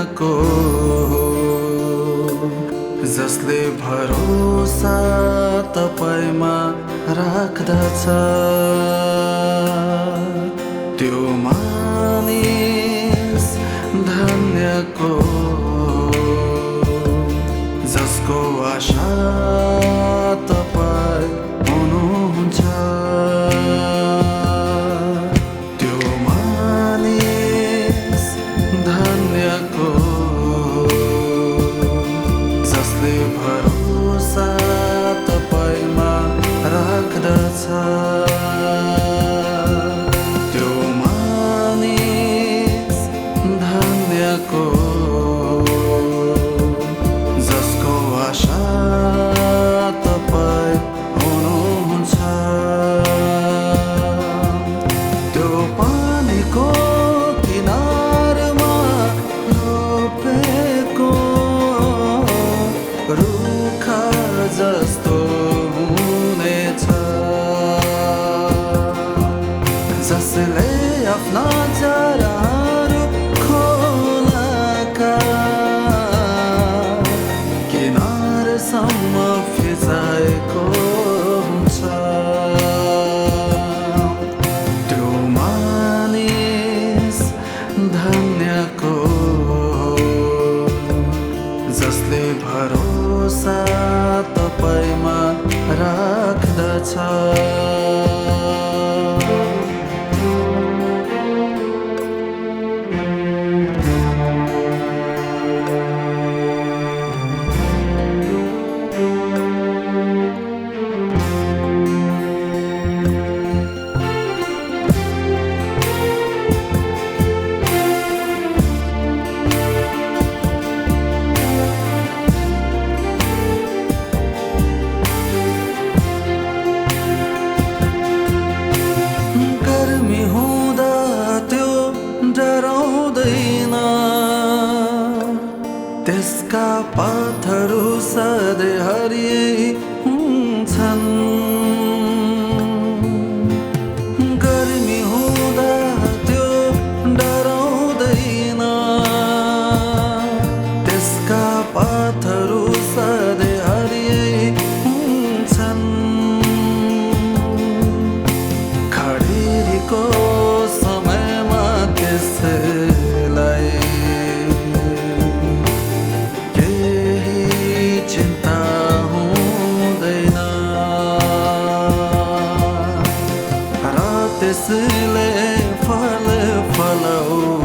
धन्यको जसले भरोसा तपाईमा राख्दछ त्यो मानिस धन्यको जसको आशा तपाई हुनुहुन्छ त्यो मानिस धन्यको जसले भरोसा तपाईमा राख्दछ त्यो मानिस धन्यको जसको आशा तपाई हुनुहुन्छ त्यो पानीको किनारमा रोपेको रुख जस्तो हुनेछ जसले आफ्ना जराहरू खोलाका किनारसम्म फिजाएको हुन्छ त्यो मानिस धन्यको जसले भरोसा तपाईमा राख्दछ गर्मी हुँदा त्यो डराउँदैन त्यसका पातहरू सधैँ हरियै हुन्छन् गर्मी हुँदा त्यो डराउँदैन त्यसका पातहरू सधैँ हरियै हुन्छन् खडेरीको समयमा त्यसलाई केही चिन्ता हुँदैन र त्यसले फल फलाउँछ